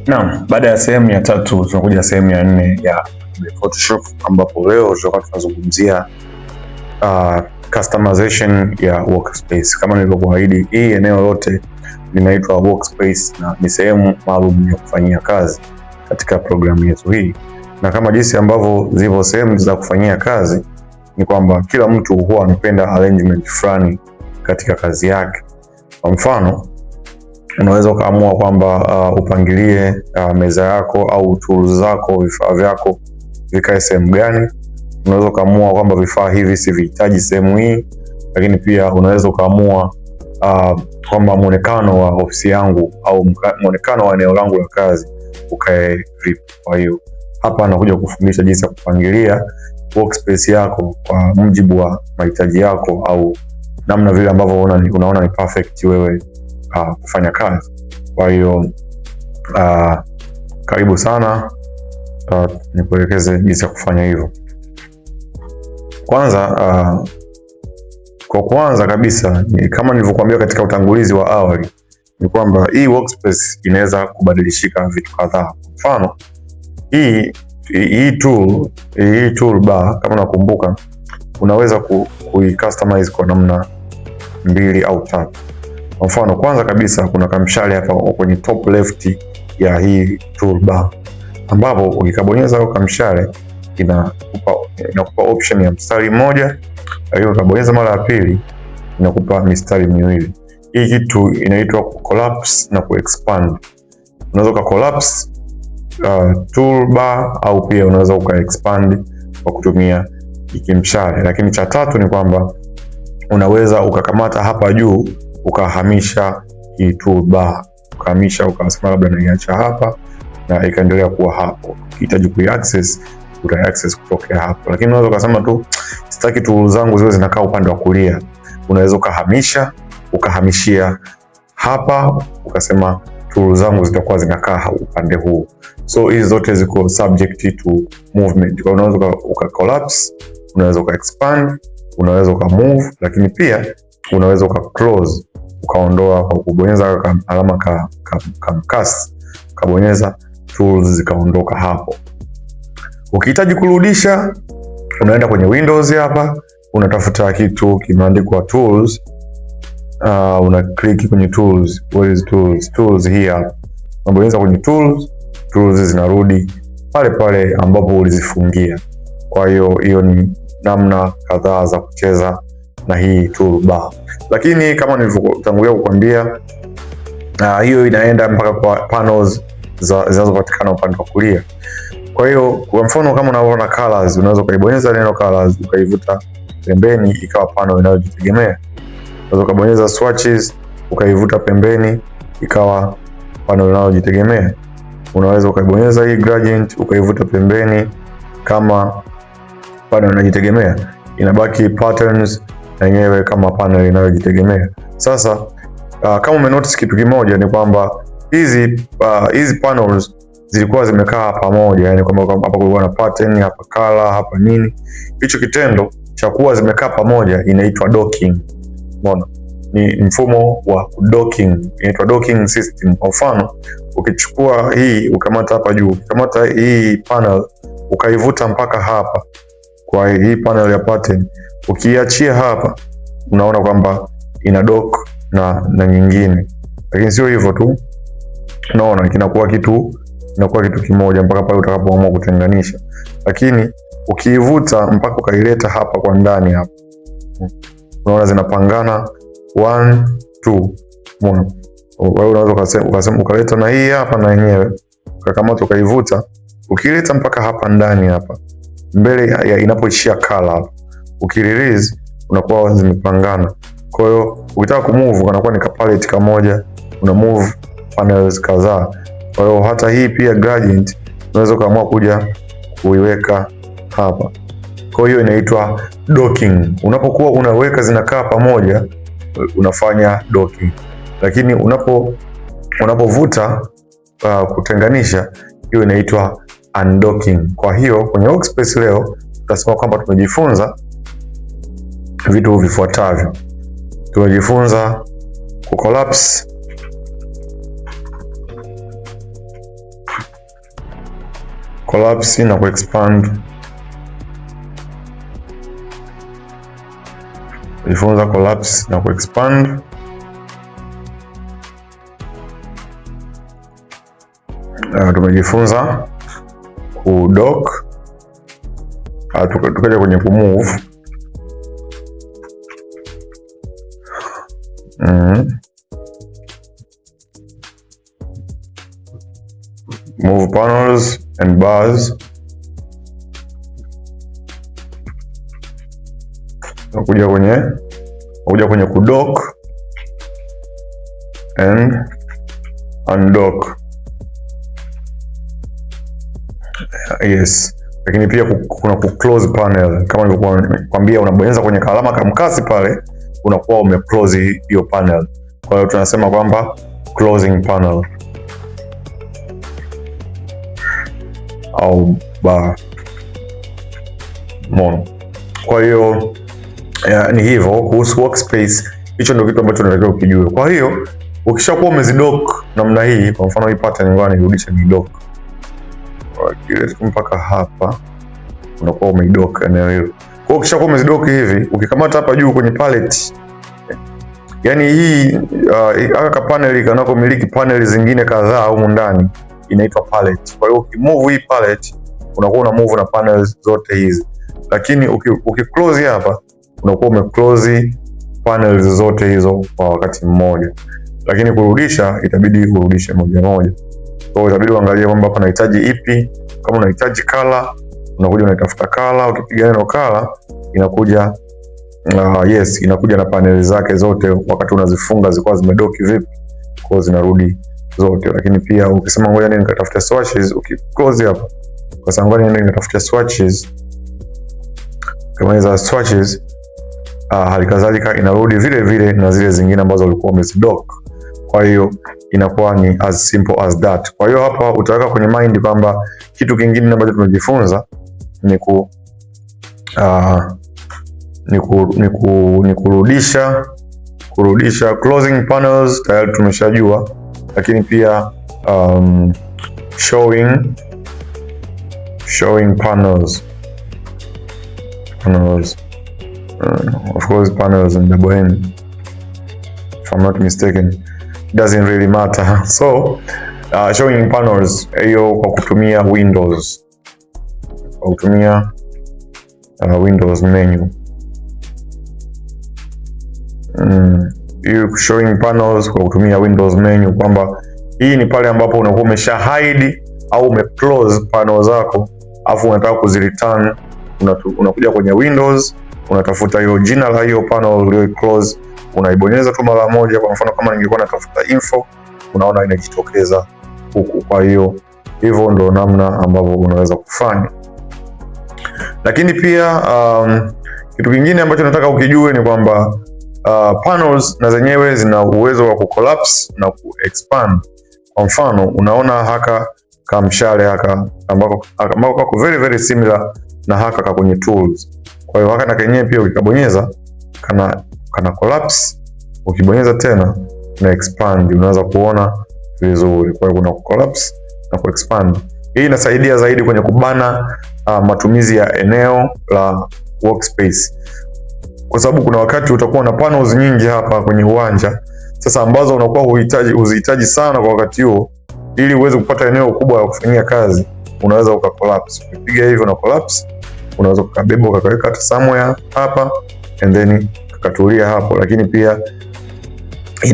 Naam, baada ya sehemu ya tatu tunakuja sehemu ya nne ya Photoshop ambapo leo tutakuwa tunazungumzia customization ya workspace. Kama nilivyokuahidi, hii eneo lote linaitwa workspace na ni sehemu maalum ya kufanyia kazi katika programu yetu hii, na kama jinsi ambavyo zipo sehemu za kufanyia kazi, ni kwamba kila mtu huwa anapenda arrangement fulani katika kazi yake. Kwa mfano, unaweza ukaamua kwamba upangilie meza yako au tools zako, vifaa vyako vikae sehemu gani. Unaweza ukaamua kwamba vifaa hivi sivihitaji sehemu hii, lakini pia unaweza ukaamua kwamba muonekano wa ofisi yangu au muonekano wa eneo langu la kazi ukae vipi. Kwa hiyo hapa nakuja kufundisha jinsi ya kupangilia workspace yako kwa mujibu wa mahitaji yako au namna vile ambavyo unaona ni perfect wewe kufanya kazi. Kwa hiyo karibu sana, nikuelekeze jinsi ya kufanya hivyo. Kwanza kwa kwanza kabisa ni kama nilivyokuambia katika utangulizi wa awali ni kwamba hii workspace inaweza kubadilishika vitu kadhaa. Mfano, hii toolbar kama unakumbuka, unaweza kui customize kwa namna mbili au tatu. Kwa mfano, kwanza kabisa kuna kamshale hapa kwenye top left ya hii toolbar ambapo ukikabonyeza au kamshale inakupa option ya mstari mmoja, lakini ukabonyeza mara ya pili inakupa mistari miwili. Hii kitu inaitwa collapse na kuexpand. Unaweza uka collapse toolbar au pia unaweza uka expand kwa kutumia ikimshale. Lakini cha tatu ni kwamba unaweza ukakamata hapa juu ukahamisha hii toolbar, ukahamisha ukasema labda naiacha hapa na ikaendelea kuwa hapo. Ukihitaji kui-access uta access kutokea hapo, lakini unaweza ukasema tu sitaki tool zangu ziwe zinakaa upande wa kulia. Unaweza ukahamisha ukahamishia hapa ukasema tool zangu zitakuwa zinakaa upande huu. So hizi zote ziko subject to movement. Kwa unaweza uka collapse, unaweza uka expand, unaweza uka move, lakini pia unaweza uka close, ukaondoa kwa kubonyeza alama ka mkasi, ukabonyeza tools zikaondoka hapo. Ukihitaji kurudisha, unaenda kwenye Windows hapa, unatafuta kitu kimeandikwa tools. Una click kwenye tools. Where is tools? Tools hii hapa. Unabonyeza kwenye tools, tools zinarudi pale pale ambapo ulizifungia. Kwa hiyo hiyo ni namna kadhaa za kucheza na hii toolbar, lakini kama nilivyotangulia kukwambia, hiyo inaenda mpaka kwa panels zinazopatikana upande wa kulia. Kwa hiyo kwa mfano kama unavyoona colors, unaweza ukaibonyeza neno colors ukaivuta pembeni ikawa panel inayojitegemea. Unaweza ukabonyeza swatches ukaivuta pembeni ikawa panel inayojitegemea. Unaweza ukaibonyeza hii gradient ukaivuta pembeni kama panel inayojitegemea. Inabaki patterns yenyewe kama panel inayojitegemea. Sasa kama umenotice kitu kimoja ni kwamba hizi panels zilikuwa zimekaa pamoja, yani kwamba hapa kulikuwa na pattern, hapa color, hapa nini. Hicho kitendo cha kuwa zimekaa pamoja inaitwa docking. Umeona? Ni mfumo wa docking, inaitwa docking system. Kwa mfano, ukichukua hii ukamata hapa juu, ukamata hii panel ukaivuta mpaka hapa kwa hii panel ya pattern, ukiachia hapa unaona kwamba ina dock na nyingine. Lakini sio hivyo tu, unaona kinakuwa kitu kimoja mpaka pale utakapoamua kutenganisha. Lakini ukiivuta mpaka ukaileta hapa kwa ndani hapa, unaona zinapangana 1 2. Umeona? Kwa hiyo unaweza ukasema ukaleta na hii hapa na yenyewe ukakamata ukaivuta, ukileta mpaka hapa ndani hapa mbele ya inapoishia color hapa, ukirelease unakuwa zimepangana. Kwa hiyo ukitaka kumove kanakuwa ni palette kamoja, una move panels kadhaa. Kwa hiyo hata hii pia gradient unaweza ukaamua kuja kuiweka hapa. Kwa hiyo inaitwa docking. Unapokuwa unaweka zinakaa pamoja, unafanya docking, lakini unapovuta kutenganisha, hiyo inaitwa undocking. Kwa hiyo kwenye workspace leo tutasema kwamba tumejifunza vitu vifuatavyo. Tumejifunza kucollapse, Collapse na kuexpand, tumejifunza collapse na kuexpand. Tumejifunza kudock, tukaja kwenye kumove. Move panels and bars. Kuja kwenye kudock and undock. Yes, lakini pia kuna ku close panel kama nilivyokuwa nimekwambia, unabonyeza kwenye alama kamkasi pale, unakuwa ume close hiyo panel. Kwa hiyo tunasema kwamba closing panel au bar mono. Kwa hiyo ni hivyo kuhusu workspace, hicho ndio kitu ambacho unatakiwa ukijue. Kwa hiyo ukishakuwa umezidock namna hii, kwa mfano hii pattern, ngoja nirudishe ni dock kile mpaka hapa, unakuwa umeidock eneo hilo. Kwa hiyo ukishakuwa umezidock hivi, ukikamata hapa juu kwenye palette, yani hii aka panel kanako miliki panel zingine kadhaa humu ndani inaitwa palette. Kwa hiyo ukimove hii palette unakuwa una move na panels zote hizi, lakini uki close hapa unakuwa umeclose panels zote hizo kwa wakati mmoja, lakini kurudisha itabidi urudishe moja moja. Kwa hiyo itabidi uangalie kwamba hapa nahitaji ipi. Kama unahitaji color, unakuja unaitafuta color, ukipiga neno color inakuja yes, inakuja na paneli zake zote, wakati unazifunga zilikuwa zimedock vipi, kwa zinarudi zote. Lakini pia ukisema ngoja nini nikatafuta swatches, ukiclose hapa, kwa sababu ngoja nini nikatafuta swatches, kama hizo swatches hali kadhalika inarudi vile vile na zile zingine ambazo ulikuwa umezidock. Kwa hiyo inakuwa ni as simple as that. Kwa hiyo hapa utaweka kwenye mind kwamba kitu kingine ambacho tumejifunza ni ku ni, ku, ni, ku, ni kurudisha closing panels tayari tumeshajua, lakini pia showing panels of course panels in double N if I'm not mistaken, doesn't really matter. So showing panels hiyo kwa kutumia Windows, kwa kutumia Windows menu. Hiyo showing panels kwa kutumia Windows menu, kwamba hii ni pale ambapo unakuwa umesha hide au ume close panel zako afu unataka kuzireturn, unakuja kwenye Windows unatafuta hiyo jina la hiyo panel uliyo close, unaibonyeza tu mara moja. Kwa mfano kama ningekuwa natafuta info, unaona inajitokeza huku. Kwa hiyo hivyo ndo namna ambavyo unaweza kufanya, lakini pia kitu kingine ambacho nataka ukijue ni kwamba panels na zenyewe zina uwezo wa kucollapse na kuexpand. Kwa mfano unaona haka kamshale haka ambako kako very very similar na haka ka kwenye tools. Kwa hiyo haka na kenyewe pia ukikabonyeza kana collapse, ukibonyeza tena na expand, unaweza kuona vizuri. Kwa hiyo kuna collapse na kuexpand. Hii inasaidia zaidi kwenye kubana matumizi ya eneo la workspace, kwa sababu kuna wakati utakuwa na panels nyingi hapa kwenye uwanja sasa, ambazo unakuwa uzihitaji sana kwa wakati huo, ili uweze kupata eneo kubwa la kufanyia kazi, unaweza uka collapse. Ukipiga hivyo na collapse, unaweza ukabeba ukakaweka hata somewhere hapa and then kakatulia hapo, lakini pia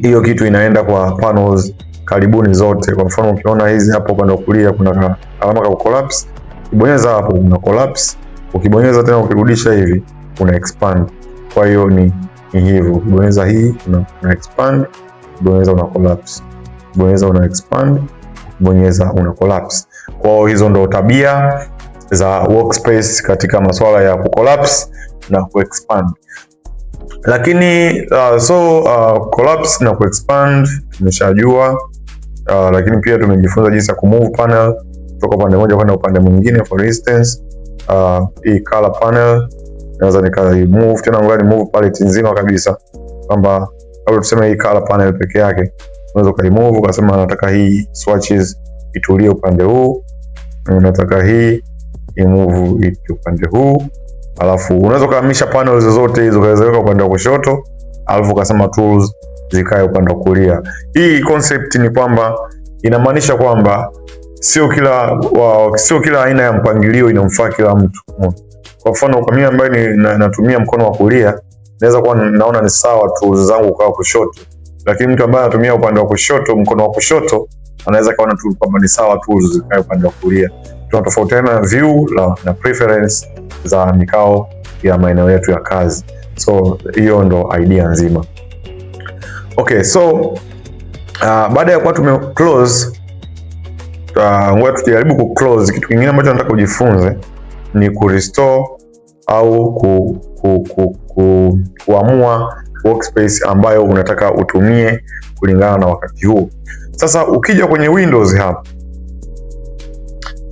hiyo kitu inaenda kwa panels karibuni zote. Kwa mfano ukiona hizi hapo upande wa kulia kuna alama ka collapse, ukibonyeza hapo una collapse, ukibonyeza tena ukirudisha hivi una expand. Kwa hiyo ni hivyo, ukibonyeza hii una expand, ukibonyeza una collapse, ukibonyeza una expand, ukibonyeza una collapse. Kwa hiyo hizo ndo tabia za workspace katika masuala ya kucollapse na kuexpand. Lakini collapse na kuexpand tumeshajua, lakini pia tumejifunza jinsi ya kumove panel kutoka upande mmoja kwenda upande mwingine. For instance, hii color panel naweza nika move tena, ngoja ni move palette nzima kabisa, kwamba labda tuseme hii color panel peke yake unaweza ukaimove ukasema nataka hii swatches itulie upande huu. Unataka hii imove ije upande huu, alafu unaweza kuhamisha panels zozote hizo ukaziweka upande wa kushoto, alafu ukasema tools zikae upande wa kulia. Hii concept ni kwamba inamaanisha kwamba sio kila aina ya mpangilio inamfaa kila mtu. Kwa mfano, kwa mimi ambaye natumia mkono wa kulia, naweza kuwa naona ni sawa tools zangu kwa kushoto, lakini mtu ambaye anatumia upande wa kushoto, mkono wa kushoto, anaweza kaona tu kwamba ni sawa tools zikae upande wa kulia. Tunatofautiana view na preference za mikao ya maeneo yetu ya kazi. So hiyo ndo idea nzima. Okay, so baada ya kuwa tume close, ngoja tujaribu ku close. Kitu kingine ambacho nataka ujifunze ni ku restore au kuamua workspace ambayo unataka utumie kulingana na wakati huo. Sasa ukija kwenye Windows hapa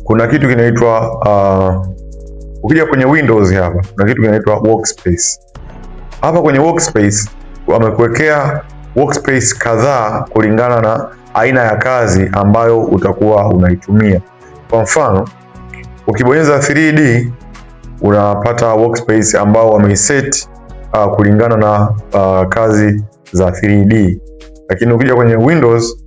kuna kitu kinaitwa ukija kwenye Windows hapa kuna kitu kinaitwa workspace. Hapa kwenye workspace wamekuwekea workspace kadhaa kulingana na aina ya kazi ambayo utakuwa unaitumia. Kwa mfano, ukibonyeza 3D unapata workspace ambao wameiset kulingana na kazi za 3D. Lakini ukija kwenye Windows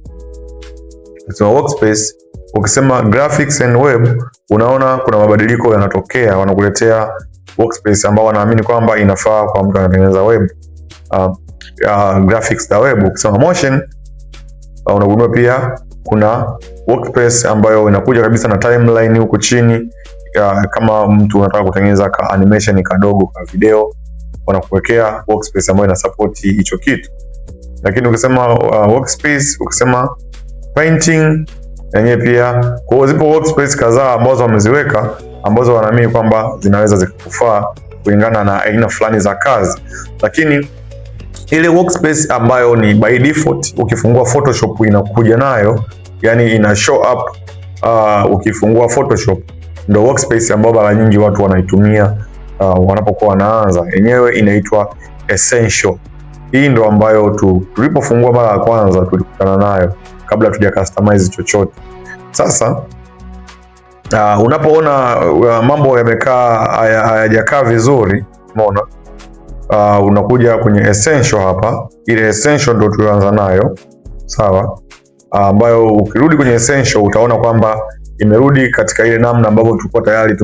ukisema workspace, ukisema graphics and web, unaona kuna mabadiliko yanatokea, wanakuletea workspace ambao wanaamini kwamba inafaa kwa mtu anatengeneza web, graphics za web. Ukisema motion, unagundua pia kuna workspace ambayo inakuja kabisa na timeline huku chini. Kama mtu unataka kutengeneza ka animation kadogo ka video, wanakuwekea workspace ambayo ina support hicho kitu. Lakini ukisema workspace, ukisema painting yenyewe pia, kwa hiyo zipo workspace kadhaa ambazo wameziweka ambazo wanaamini kwamba zinaweza zikakufaa kulingana na aina fulani za kazi, lakini ile workspace ambayo ni by default ukifungua Photoshop inakuja nayo, yani ina show up ukifungua Photoshop, ndo workspace ambayo mara nyingi watu wanaitumia wanapokuwa wanaanza. Yenyewe inaitwa Essential. Hii ndo ambayo tulipofungua mara ya kwanza tulikutana nayo kabla hatuja customize chochote. Sasa unapoona mambo yamekaa hayajakaa vizuri, umeona, unakuja kwenye essential hapa. Ile essential ndio tulianza nayo, sawa, ambayo ukirudi kwenye essential utaona kwamba imerudi katika ile namna ambavyo tulikuwa tayari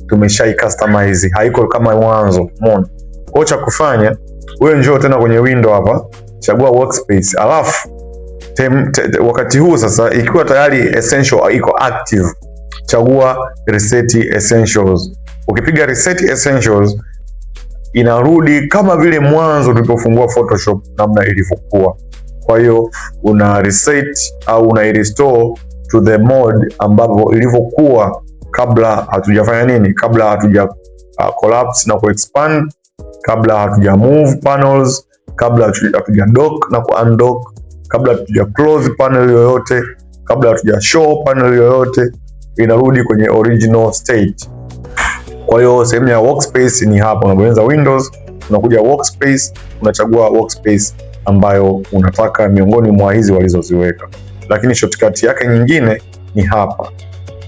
tumeshai customize, haiko kama mwanzo, umeona. Kwa cha kufanya wewe, njoo tena kwenye window hapa, chagua workspace, alafu wakati huu sasa ikiwa tayari essential iko active, chagua reset essentials. Ukipiga reset essentials inarudi kama vile mwanzo tulipofungua Photoshop namna ilivyokuwa. Kwa hiyo una reset au una restore to the mode ambapo ilivyokuwa kabla hatujafanya nini, kabla hatuja collapse na kuexpand, kabla hatuja move panels, kabla hatuja dock na ku undock, kabla hatuja close panel yoyote, kabla hatuja show panel yoyote, inarudi kwenye original state. Kwa hiyo sehemu ya workspace ni hapa, unabonyeza Windows, unakuja workspace, unachagua workspace ambayo unataka miongoni mwa hizi walizoziweka, lakini shortcut yake nyingine ni hapa.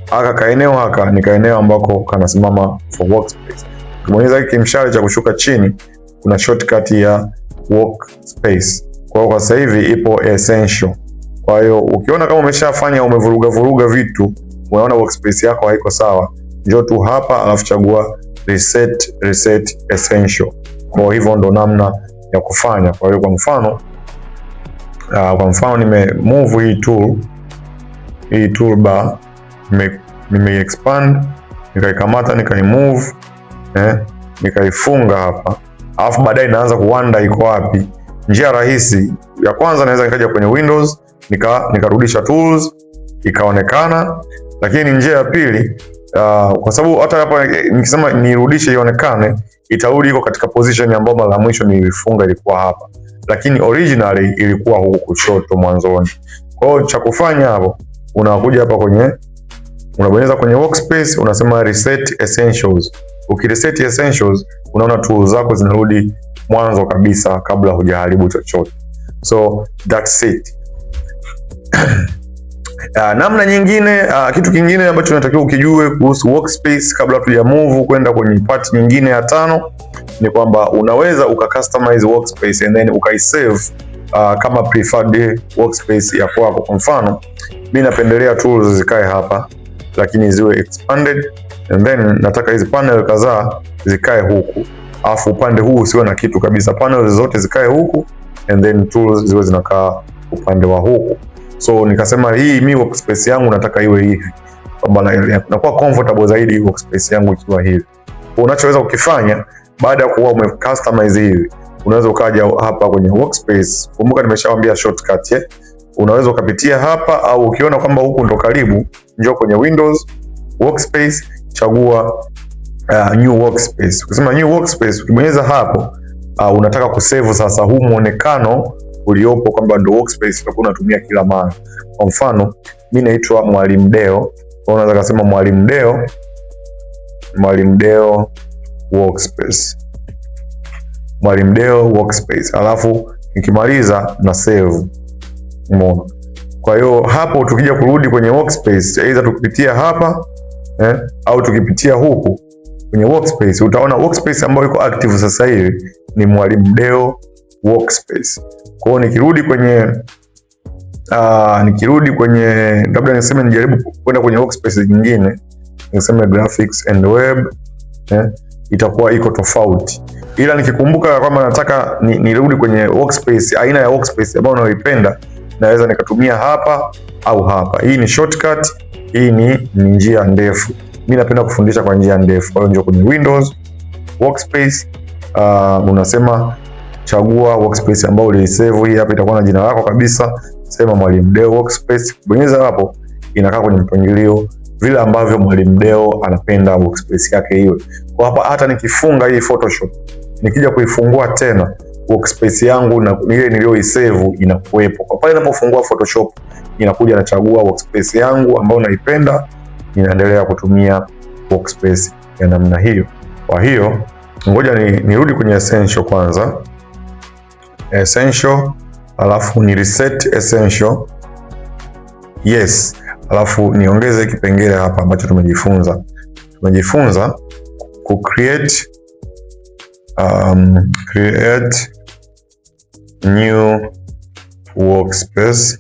Haka kaeneo haka ni kaeneo ambako kanasimama for workspace. Ukibonyeza hiki kimshale cha kushuka chini, kuna shortcut ya workspace. Kwa hiyo kwa sasa hivi ipo essential. Kwa hiyo ukiona kama umeshafanya umevuruga vuruga vitu, unaona workspace yako haiko sawa, njoo tu hapa alafu chagua reset essential. Kwa hivyo ndo namna ya kufanya. Kwa hiyo kwa mfano nime move hii toolbar nime expand, nikaikamata, nikaimove, nikaifunga hapa, alafu baadaye naanza kuwonder iko wapi. Njia rahisi ya kwanza, naweza nikaja kwenye Windows nikarudisha tools ikaonekana, lakini njia ya pili, kwa sababu hata hapa nikisema nirudishe ionekane, itarudi iko katika position ambayo mara ya mwisho nilifunga ilikuwa hapa, lakini originally ilikuwa huku kushoto mwanzoni. Kwa hiyo cha kufanya hapo, unakuja hapa kwenye, unabonyeza kwenye workspace, unasema reset essentials. Ukireset essentials, unaona tools zako zinarudi mwanzo kabisa kabla hujaharibu chochote. So that's it. Namna nyingine, kitu kingine ambacho unatakiwa ukijue kuhusu workspace kabla tuja move kwenda kwenye part nyingine ya tano ni kwamba unaweza uka customize workspace and then ukaisave kama preferred workspace ya kwako. Kwa mfano, mimi napendelea tools zikae hapa lakini ziwe expanded and then nataka hizi panel kadhaa zikae huku, alafu upande huu usiwe na kitu kabisa, panel zote zikae huku and then tools ziwe zinakaa upande wa huku. So nikasema hii mi workspace yangu nataka iwe hivi, kwamba nakuwa comfortable zaidi workspace yangu ikiwa hivi. Kwa unachoweza kukifanya baada ya kuwa ume customize hivi, unaweza ukaja hapa kwenye workspace. Kumbuka nimeshawaambia shortcut eh? Unaweza ukapitia hapa au ukiona kwamba huku ndo karibu, njoo kwenye Windows workspace, chagua new workspace. Ukisema new workspace, ukibonyeza hapo unataka kusave sasa huu muonekano uliopo kwamba ndo workspace utakuwa unatumia kila mara. Kwa mfano, mimi naitwa Mwalimu Deo, kwa unaweza kusema Mwalimu Deo, Mwalimu Deo workspace, Mwalimu Deo workspace, alafu nikimaliza na save. Umeona? Kwa hiyo hapo tukija kurudi kwenye workspace, aidha tukipitia hapa au tukipitia huku kwenye workspace, utaona workspace ambayo iko active sasa hivi ni Mwalimu Deo workspace. Kwa hiyo nikirudi kwenye labda niseme nijaribu kwenda kwenye workspace nyingine, niseme graphics and web itakuwa iko tofauti, ila nikikumbuka kwamba nataka nirudi kwenye workspace, aina ya workspace ambayo naipenda, naweza nikatumia hapa au hapa. Hii ni shortcut, hii ni njia ndefu. Mimi napenda kufundisha kwa njia ndefu. Kwa hiyo njoo kwenye Windows workspace, unasema chagua workspace ambayo ulisave. Hii hapa itakuwa na jina lako kabisa, sema Mwalimu Deo workspace, bonyeza hapo, inakaa kwenye mpangilio vile ambavyo Mwalimu Deo anapenda workspace yake iwe. Kwa hapa hata nikifunga hii Photoshop, nikija kuifungua tena workspace yangu na ile niliyoisave inakuwepo. Kwa pale ninapofungua Photoshop inakuja nachagua workspace yangu ambayo naipenda, ninaendelea kutumia workspace ya namna hiyo. Kwa hiyo ngoja nirudi kwenye essential kwanza. Essential, alafu ni reset essential. Yes, alafu niongeze kipengele hapa ambacho tumejifunza. Tumejifunza ku create create new workspace.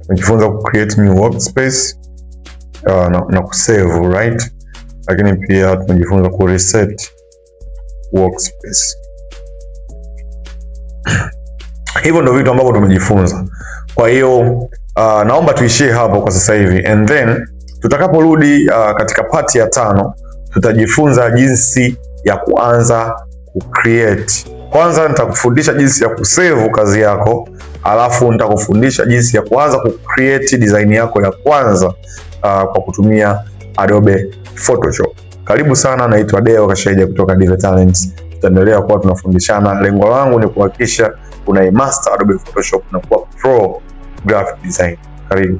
Tumejifunza ku create new workspace na kusave, right? Lakini pia tumejifunza ku reset workspace. Hivyo ndio vitu ambavyo tumejifunza. Kwa hiyo naomba tuishie hapo kwa sasa hivi and then tutakaporudi katika part ya tano tutajifunza jinsi ya kuanza ku create. Kwanza nitakufundisha jinsi ya kusave kazi yako, alafu nitakufundisha jinsi ya kuanza ku create design yako ya kwanza kwa kutumia Adobe Photoshop. Karibu sana, naitwa Deo Kashaija kutoka Dive Talents. Tutaendelea kuwa tunafundishana. Lengo langu ni kuhakikisha una master Adobe Photoshop na kuwa pro graphic design. Karibu.